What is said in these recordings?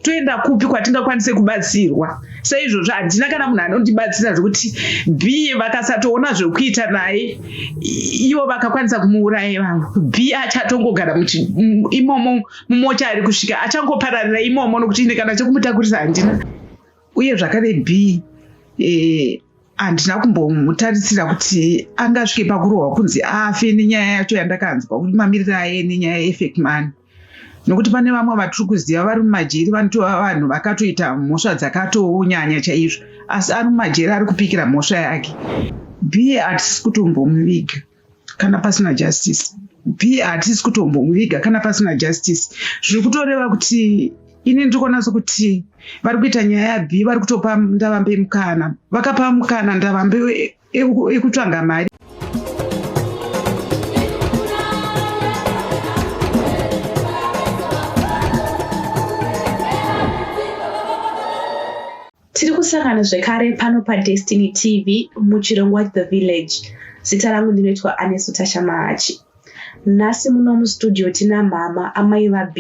Toenda kupi kwatingakwanise kubatsirwa? Saizvozvo handina kana munhu anondibatsira zvekuti B vakasatoona zvekuita naye, ivo vakakwanisa kumuuraya ivavo. B achatongogara imomo mumochari kusvika achangopararira imomo nokuti ine kana chekumutakurisa handina. Uye zvakare B handina kumbomutarisira kuti angasvike pakurohwa kunzi afe nenyaya yacho yandakanzwa kuti mamiriro aye nenyaya yeFake money. Nokuti pane vamwe vatiri kuziva vari mumajeri vanotova vanhu vakatoita mhosva dzakatonyanya chaizvo, asi ari mumajeri ari kupikira mhosva yake. B hatisi kutombomuviga kana pasina justice. B hatisi kutombomuviga kana pasina justice. Zviri kutoreva kuti ini ndiri kuona sekuti vari kuita nyaya yaB vari kutopa Ndavambe mukana. Vakapa mukana Ndavambe ekutsvaga mari. Tiri kusangana zvekare pano paDestiny TV muchirongwa The Village. Zita rangu ndinoitwa Anesu Tasha Mahachi. Nhasi muno mustudio tina mama amai vaB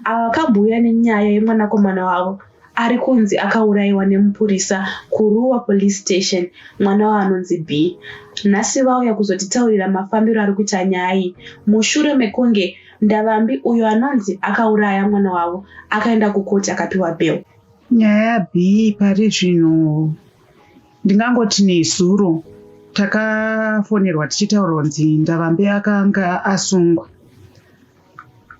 ava vakambouya nenyaya yemwanakomana wavo ari kunzi akauraiwa nemupurisa kuRuwa Police Station mwana wavo anonzi B. Nhasi vauya kuzotitaurira mafambiro ari kuita nyaya iyi mushure mekunge Ndavambi uyo anonzi akauraya mwana wavo akaenda kukoti akapiwa bail. Nyaya yaB pari zvino ndingangoti nezuro takafonerwa tichitaurwa kunzi Ndavambi akanga asungwa.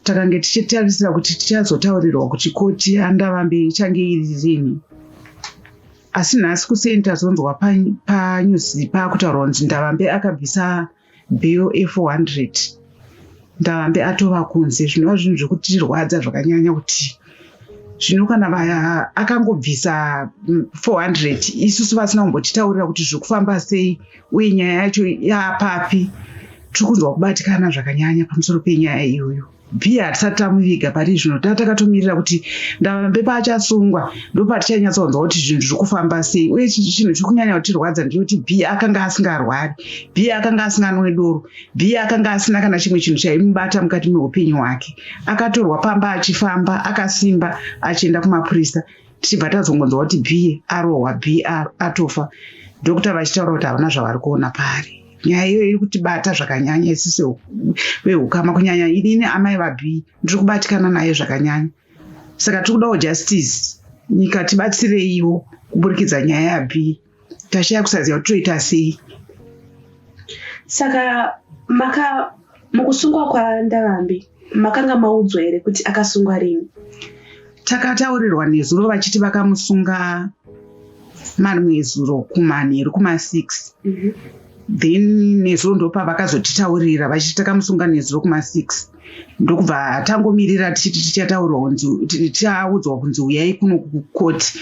Takange tichitarisira kuti tichazotaurirwa kuti koti yaNdavambi ichange iri rini. Asi nhasi kuseni tazonzwa panews paakutaurwa kunzi Ndavambi akabvisa bill ye400. Ndavambi atova kunze zvinova zvinhu zvekutirwadza zvakanyanya kuti zvino kana akangobvisa 400 isusu vasina kumbotitaurira kuti zviri kufamba sei uye nyaya yacho yapapi. Tiri kunzwa kubatikana zvakanyanya pamusoro penyaya iyoyo. B hatisati tamuviga pari zvino, takatomirira kuti Ndavambe paachasungwa ndopatichanyatsonzwa kuti zvinhu zviri kufamba sei. Uye chinhu chiri kunyanya kutirwadza ndechekuti B akanga asingarwari, B akanga asinganwe doro, B akanga asina kana chimwe chinhu chaimubata mukati meupenyu hwake. Akatorwa pamba achifamba akasimba achienda kumapurisa. Tichibva tazongonzwa kuti B arohwa, B atofa, doctor vachitaura kuti havana zvavari kuona paari. Nyaya iyoyo iri kutibata zvakanyanya isusu vehukama, kunyanya inini amai vaB ndiri kubatikana naye zvakanyanya. Saka tiri kudawo justice, nyika tibatsireiwo kuburikidza nyaya yaB. Tashaya kusaziva kuti toita sei. Saka maka mukusungwa kwaNdavambi makanga maudzwa here kuti akasungwa rini? Takataurirwa nezuro vachiti vakamusunga manwezuro kumanheru kuma6. Then nezuro ndopavakazotitaurira vachiti takamusunga nezuro kuma6. Ndokubva tangomirira tichiti tichataurirwa kunzi tichaudzwa kunzi uyai kuno kukoti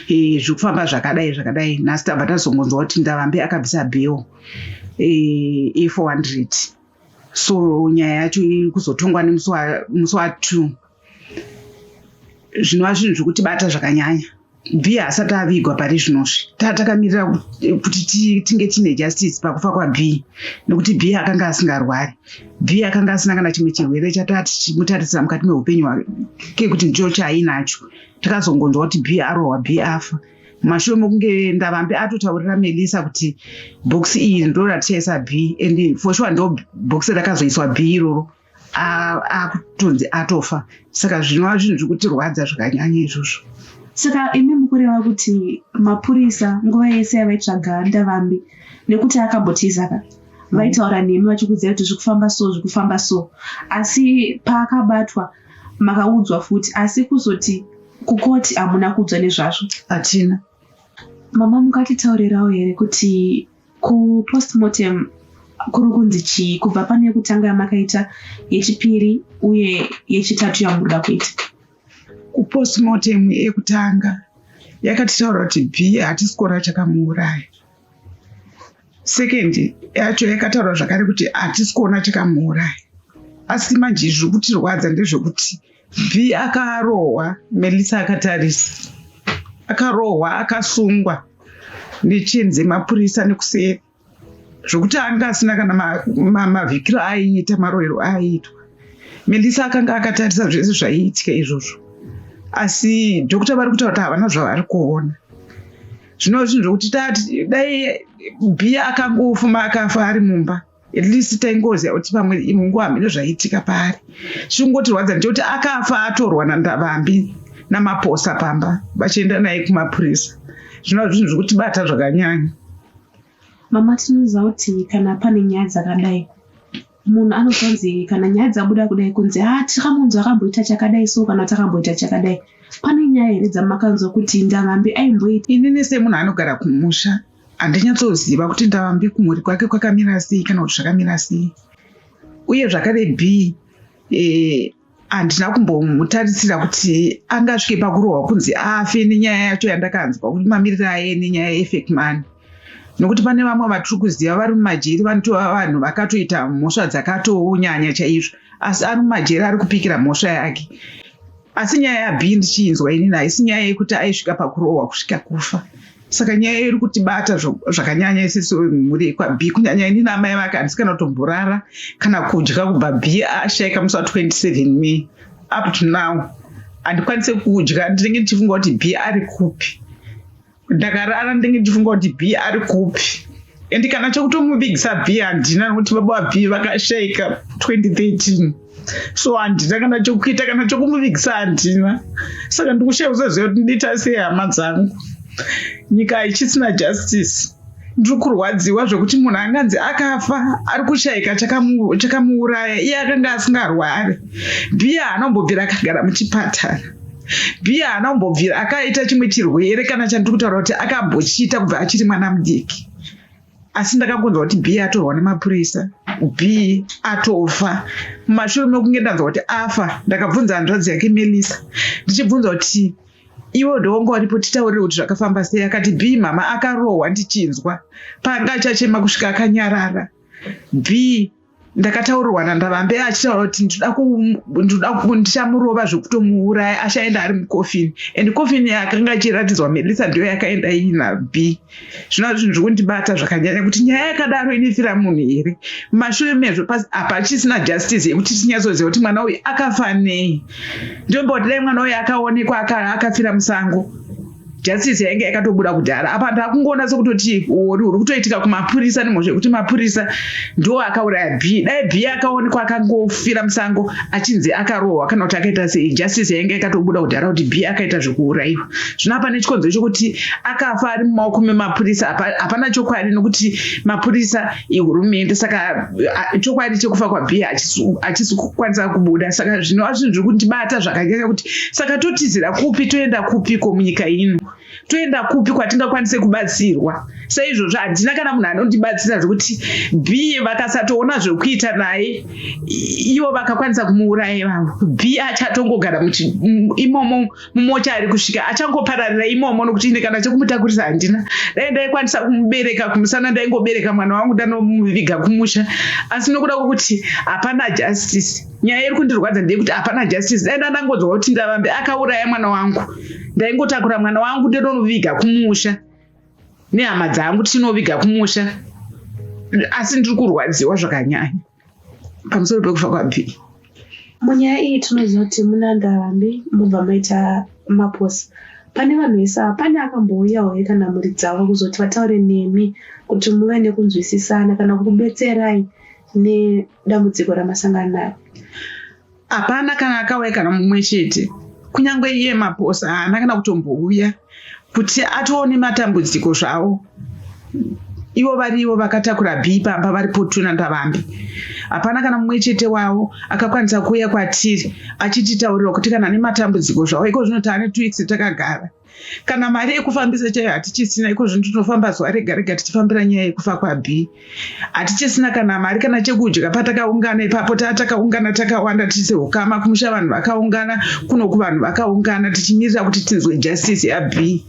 zviri kufamba zvakadai zvakadai. Nhasi tabva tazongonzwa kuti Ndavambi akabvisa bail ye400. So nyaya yacho iri kuzotongwa nemusi wa2. Zvinova zvinhu zviri kutibata zvakanyanya. B haasati avigwa pari zvinozvi. Takamirira kuti tinge tine justice pakufa kwaB nekuti B akanga asingarwari. B akanga asina kana chimwe chirwere chatatimutarisira mukati meupenyu hwake kuti ndicho chaainacho. Takazongonzwa kuti B arohwa, B afa. Mashure mekunge Ndavambi atotaurira Melissa kuti box iyi ndo ratichaisa B, and for sure ndo box rakazoiswa B iroro. Akutonzi atofa. Saka zvinova zvinhu zviri kutirwadza zvakanyanya izvozvo. Saka imi mukureva kuti mapurisa nguva yese yavaitsvaga Ndavambi nekuti akambotiza ka, vaitaura nemi vachikuudzai kuti zviri kufamba so, zviri kufamba so, asi paakabatwa makaudzwa futi, asi kuzoti kukoti hamuna kuudzwa nezvazvo? Hatina. Mama, mungatitaurirawo here kuti kupostmortem kuri kunzi chii kubva pane yekutanga yamakaita, yechipiri uye yechitatu yamunoda kuita? Kupostmortem yekutanga yakatitaura kuti B hatisi kuona chakamuuraya. Second yacho yakataura zvakare kuti hatisi kuona chakamuuraya. Asi manje zviri kutirwadza ndezvekuti B akarohwa, Melissa akatarisa. Akarohwa akasungwa necheni dzemapurisa nekuseri zvokuti anga asina kana mavhikiro aaiita, marohero aaiitwa. Melissa akanga akatarisa zvese zvaiitika izvozvo. Asi doctor vari kutaura kuti havana zvavari kuona. Zvino zvinhu zvokuti tati dai B akangofuma akafa ari mumba, at least taingoziva kuti pamwe munguva hameno zvaiitika paari. Chikungotirwadza ndechekuti akafa atorwa naNdavambi naMaposa pamba vachienda naye kumapurisa. Zvinova zvinhu zviri kutibata zvakanyanya. Mama, tinoziva kuti kana pane nyaya dzakadai, munhu anotonzi kana nyaya dzabuda kudai kunzi ha takamunzwa akamboita chakadai so kana takamboita chakadai. Pane nyaya here dzamakanzwa kuti Ndavambi aimboita? Inini semunhu anogara kumusha handinyatsoziva kuti Ndavambi kumhuri kwake kwakamira sei kana kuti zvakamira sei. Uye zvakare B handina kumbomutarisira kuti angasvike pakurohwa kunzi afe nenyaya yacho yandakanzwa kuti mamiriro aye nenyaya yefake money. Nokuti pane vamwe vatiri kuziva vari mumajeri vanotova vanhu vakatoita mhosva dzakatonyanya chaizvo, asi ari mumajeri ari kupikira mhosva yake. Asi nyaya yaB ndichiinzwa inini haisi nyaya yekuti aisvika pakurohwa kusvika kufa. Saka nyaya iri kutibata zvakanyanya isisu mhuri yekwaB, kunyanya inini amai vake handisi kana kutomborara kana kudya kubva B ashaika musi wa 27 May up to now. Handikwanise kudya, ndinenge ndichifunga kuti B ari kupi. Ndakarara ndinenge ndichifunga kuti B ari kupi. And kana chekutomuvigisa B handina, nekuti baba vaB vakashaika 2013. So handina kana chokuita, kana chokumuvigisa handina. Saka ndikushaya kusaziva kuti ndiita sei hama dzangu. Nyika haichisina justice. Ndiri kurwadziwa zvekuti munhu anganzi akafa ari kushaika chakamuuraya, iye akanga asingarwari. B haana kumbobvira akagara muchipatara. B haana kumbobvira akaita chimwe chirwere kana chandiri kutaura kuti akambochiita kubva achiri mwana mudiki. Asi ndakangonzwa kuti B atorwa nemapurisa, B atofa. Mumashure mekunge ndanzwa kuti afa, ndakabvunza hanzvadzi yake Melissa, ndichibvunza kuti iwe ndowanga waripo, titaurire kuti zvakafamba sei. Akati B mama akarohwa ndichinzwa paanga achachema kusvika akanyarara. B ndakataurirwa naNdavambe achitaura kuti ndichamurova zvekutomuuraya, achaenda ari mukofini. And kofini yakanga ichiratidzwa Melissa ndiyo yakaenda iina B. Zvinova zvinhu zviri kundibata zvakanyanya kuti nyaya yakadaro inofira munhu here. Mumashure mezvo hapachisina justice yekuti tinyatsoziva kuti mwana uyu akafa nei. Ndomboti dai mwana uyu akaonekwa akafira musango, justice yainge yakatobuda kudhara. Apa ndakungoona sekutoti uori huri kutoitika kumapurisa nemhosva yekuti mapurisa ndo akauraya B. Dai B akaonekwa akangofira musango achinzi akarohwa kana kuti akaita sei, justice yainge yakatobuda kudhara kuti B akaita zvekuurayiwa. Zvino apa nechikonzero chokuti akafa ari mumaoko memapurisa, hapana chokwadi nokuti mapurisa ihurumende. Saka chokwadi chekufa kwaB hachisi kukwanisa kubuda. Saka zvinova zvinhu zviri kundibata zvakanyanya kuti saka totizira kupi, toenda kupiko munyika ino, toenda kupi kwatingakwanise kubatsirwa. Saizvozvo handina kana munhu anondibatsira zvekuti B vakasatoona zvekuita naye, ivo vakakwanisa kumuuraya ivavo, B achatongogara imomo mumochari kusvika achangopararira imomo, nokuti ine kana chekumutakurisa handina. Dai ndaikwanisa kumubereka kumusana, ndaingobereka mwana wangu ndanomuviga kumusha. Asi nokuda kwokuti hapana justice, nyaya iri kundirwadza ndeyekuti hapana justice. Dai ndandangonzwa kuti Ndavambe akauraya mwana wangu, ndaingotakura mwana wangu ndonomuviga kumusha nehama dzangu, tichinoviga kumusha. Asi ndiri kurwadziwa zvakanyanya pamusoro pekufa kwaB. Munyaya iyi tinoziva kuti muna Ndavambi mobva maita Maposa. Pane vanhu vese ava, pane akambouyawo here kana mhuri dzavo kuzoti vataure nemi kuti muve nekunzwisisana kana kukubetserai nedambudziko ramasangana naro? Hapana kana akauya kana mumwe chete. Kunyange iye Maposa haana kana kutombouya kuti atoone matambudziko zvavo. Ivo varivo vakatakura B pamba vari Potuna Ndavambi. Hapana kana mumwe chete wavo akakwanisa kuuya kwatiri achititaurira kuti kana nematambudziko zvavo. Iko zvino taane 2 weeks takagara. Kana mari yekufambisa chaiyo hatichisina. Iko zvino tinofamba zuva rega rega tichifambira nyaya yekufa kwaB. Hatichisina kana mari kana chekudya. Patakaungana ipapo takaungana takawanda tichiseukama kumusha, vanhu vakaungana kunoku, vanhu vakaungana tichimirira kuti tinzwe justice yaB.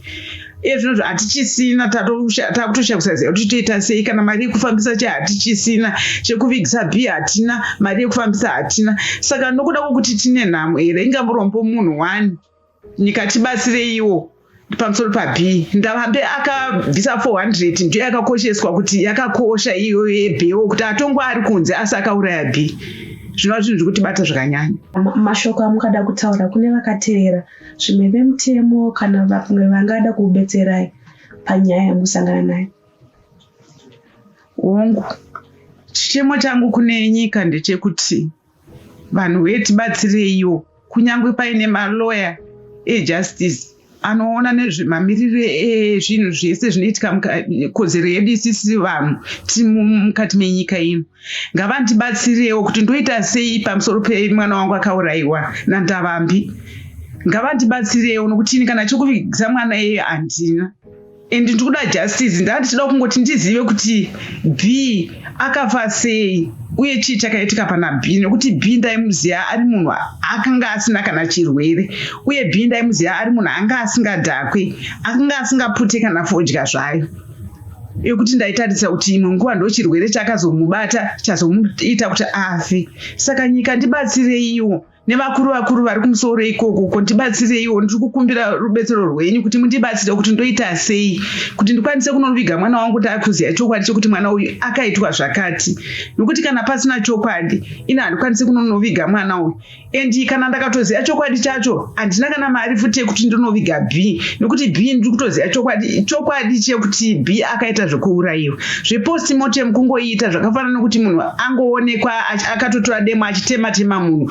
Iye zvino hatichisina, takutoshaya kusaziva kuti toita sei. Kana mari yekufambisa chai hatichisina, chekuvigisa B hatina, mari yekufambisa hatina. Saka nokuda kwokuti tine nhamo here, inga murombo munhu wani. Nyika tibatsireiwo pamusoro paB. Ndavambe akabvisa 400 ndiyo yakakosheswa kuti yakakosha iyoyo yebhewo kuti atongwa ari kunze asi akauraya B. Zvinova zvinhu zviri kutibata zvakanyanya. Mashoko amungada kutaura kune vakateerera, zvimwe vemutemo kana vamwe vangada kukubetserai panyaya yamusangana nayo? Hongu, chichemo changu kune nyika ndechekuti vanhu wee tibatsireiwo kunyange paine maloya ejustice anoona nezvemamiriro ezvinhu zvese zvinoitika kodzero yedu isisi vanhu tiri mukati menyika ino ngavandibatsirewo kuti ndoita sei pamusoro pemwana wangu akaurayiwa nandavambi ngavandibatsirewo nokuti ini kana chekuvigisa mwana iye handina and ndikuda justice ndaa ndichida kungoti ndizive kuti b akafa sei uye chii chakaitika pana b nekuti b ndaimuziva ari munhu akanga asina kana chirwere uye b ndaimuziva ari munhu anga asingadhakwe akanga asingapute kana fodya zvayo yekuti ndaitarisa kuti imwe nguva ndochirwere chakazomubata chazomuita kuti afe saka nyika ndibatsireiwo nevakuru vakuru vari kumusoro ikoko ko ndibatsireiwo ndiri kukumbira rubetsero rwenyu kuti mundibatsire kuti ndoita sei kuti ndikwanise kunoviga mwana wangu ndakuziva chokwadi chekuti mwana uyu akaitwa zvakati nokuti kana pasina chokwadi ini handikwanisi kunonoviga mwana uyu and kana ndakatoziva chokwadi chacho handina kana mari futi yekuti ndinoviga b nokuti b ndiri kutoziva chokwadi chokwadi chekuti b akaita zvekuurayiwa zvepostmortem kungoita zvakafanana nekuti munhu angoonekwa akatotora demo achitema tema munhu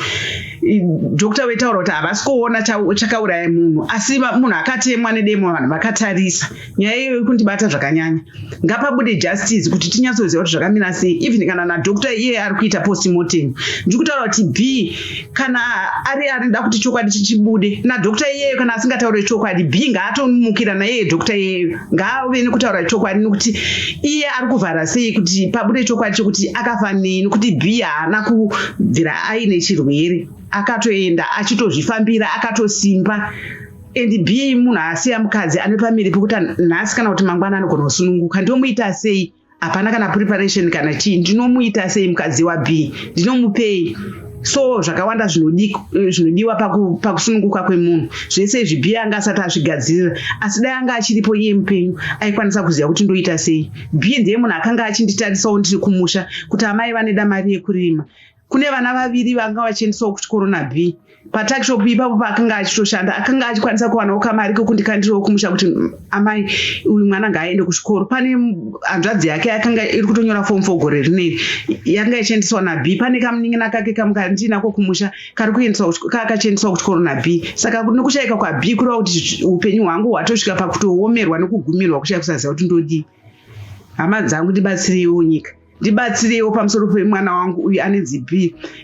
doctor vetaura kuti havasi kuona chakauraya munhu asi munhu akatemwa nedemo vanhu vakatarisa nyaya iyoyo kundibata zvakanyanya ngapabude justice kuti tinyatsoziva kuti zvakamira sei even kana nadoctor iye ari kuita postmortem ndiri kutaura kuti b kana ari arida kuti chokwadi chichibude nadoctor iyeyo kana asingataure chokwadi b ngaatomukira naiye doctor iyeyo ngaave nekutaura chokwadi nekuti iye ari kuvhara sei kuti pabude chokwadi chekuti akafa nei nekuti b haana kubvira aine chirwere akatoenda achitozvifambira akatosimba and b munhu asiya mukadzi ane pamiri pekuti nhasi kana kuti mangwana anogona kusununguka ndomuita sei hapana kana preparation kana chii ndinomuita sei mukadzi wab ndinomupei so zvakawanda zvinodiwa pakusununguka kwemunhu zvese izvi b anga asati azvigadzirira asi dai anga achiripo iye mupenyu aikwanisa kuziva kuti ndoita sei b ndiye munhu akanga achinditarisawo ndiri kumusha kuti amai vaneda mari yekurima Kune vana vaviri vanga vachiendesawo kuchikoro naB. Patuckshop ipapo paakanga achitoshanda akanga achikwanisa kuwanawo kamari kekundikandirawo kumusha kuti amai uyu mwana ngaaende kuchikoro. Pane hanzvadzi yake yakanga iri kutonyora form 4 gore rineri yanga ichiendeswa naB. Pane kamunin'ina kake kamukandinako kumusha kari kuendeswa kakachiendeswa kuchikoro naB. Saka nekushaika kwaB kureva kuti upenyu hwangu hwatosvika pakutoomerwa nekugumirwa kushaya kusaziva kuti ndodii. Hama dzangu ndibatsireiwo nyika. Ndibatsireiwo pamusoro pemwana wangu uyu ane zb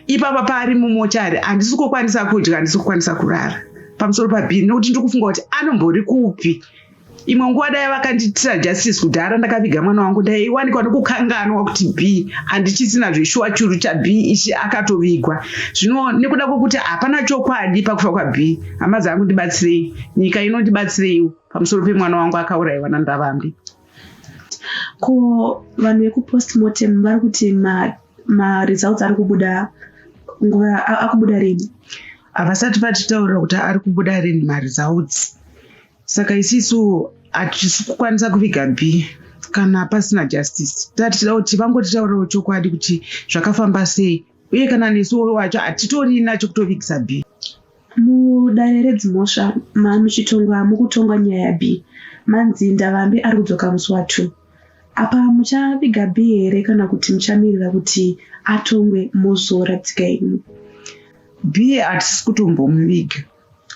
ipapa paari mumochari handisi kukwanisa kudya handisi kukwanisa kurara pamusoro pab nekuti ndiri kufunga kuti anombori kupi imwe nguva dai vakandiitira justice kudhara ndakaviga mwana wangu ndaiwanikwa nekukanganwa kuti b handichisina zveshuwa churu chab ichi akatovigwa zvino nekuda kwekuti hapana chokwadi pakufa kwab hama dzangu ndibatsirei nyika ino ndibatsireiwo pamusoro pemwana wangu akaurayiwa nandavambi Ko vanhu vekupostmortem vari kuti maresults ma ari kubuda nguva akubuda rini? Havasati vatitaurira kuti ari kubuda rini maresults. Saka isisu hatisi kukwanisa kuviga B kana pasina justice. Tatichida kuti vangotitaurirawo chokwadi kuti zvakafamba sei uye kana nesuwo wacho hatitorina chekutovigisa B. Mudare redzimhosva mamuchitongwa mukutongwa nyaya yaB manzi Ndavambi ari kudzoka musi wa 2. Apa muchaviga B here kana kuti muchamirira kuti atongwe mozoradzika imi? B hatisi kutombomuviga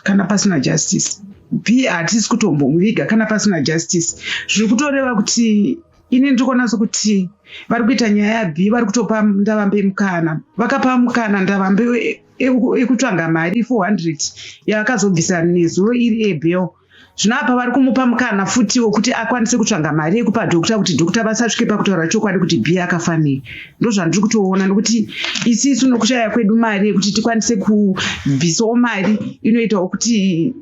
kana pasina justice. B hatisi kutombomuviga kana pasina justice. Zviri kutoreva kuti ini ndiri kuona sekuti vari kuita nyaya yaB vari kutopa Ndavambe mukana. Vakapa mukana Ndavambe ekutsvaga mari 400 yavakazobvisa nezuro iri ebail zvino apa vari kumupa mukana futi wekuti akwanise kutsvaga mari yekupa doctor kuti doctor vasasvike pakutaura chokwadi kuti b akafa nei ndozvandiri kutoona nokuti isisu nokushaya kwedu mari yekuti tikwanise kubvisawo mari inoitawo kuti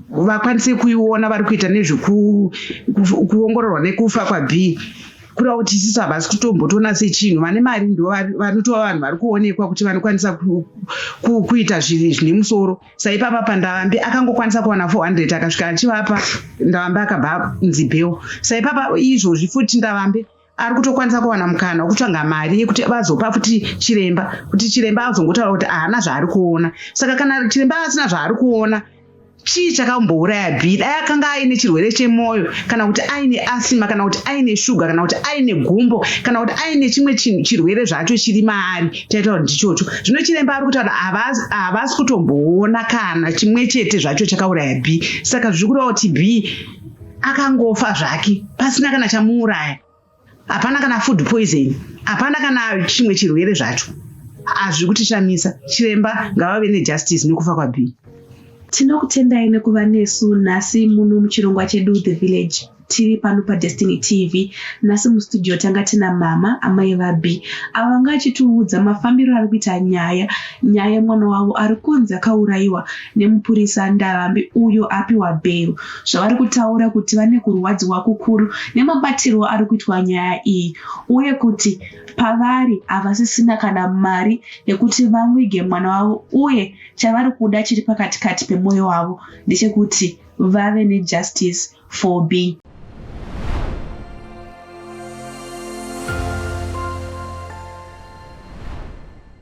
vakwanise kuiona vari kuita nezvekuongororwa nekufa kwab kureva kuti isisu havasi kutombotoona sechinhu vane mari ndo vanotova vanhu vari kuonekwa kuti vanokwanisa kuita zvine musoro saipapa pandavambi akangokwanisa kuwana 400 akasvika achivapa ndavambi akabva nzibheo saipapa izvozvi futi ndavambi Ari kutokwanisa kuwana mukana wekutsvaga mari yekuti vazopa futi chiremba, kuti chiremba azongotaura kuti haana zvaari kuona. Saka kana chiremba asina zvaari kuona, chii chakambouraya B? Dai akanga aine chirwere chemwoyo, kana kuti aine asima, kana kuti aine shuga, kana kuti aine gumbo, kana kuti aine chimwe chinhu chirwere zvacho chiri maari, taitaura kuti ndichocho. Zvino chiremba ari kutaura havasi kutomboona kana chimwe chete zvacho chakauraya B. Saka zviri kureva kuti B akangofa zvake pasina kana chamuuraya. Hapana kana food poison, hapana kana chimwe chirwere zvacho. Hazviri kutishamisa. Chiremba ngavave nejustice nekufa kwaB. Tinokutendai nekuva nesu nhasi muno muchirongwa chedu The Village. Tiri pano paDestiny TV. Nhasi mustudio tanga tina mama, amai vaB, avo vanga vachitiudza mafambiro ari kuita nyaya, nyaya yemwana wavo ari kunzi akaurayiwa nemupurisa Ndavambi uyo apiwa bail. Zvavari kutaura kuti vane kurwadziwa kukuru nemabatirwo ari kuitwa nyaya iyi uye kuti pavari havasisina kana mari yekuti vavige mwana wavo uye chavari kuda chiri pakati kati pemwoyo wavo ndechekuti vave nejustice for B.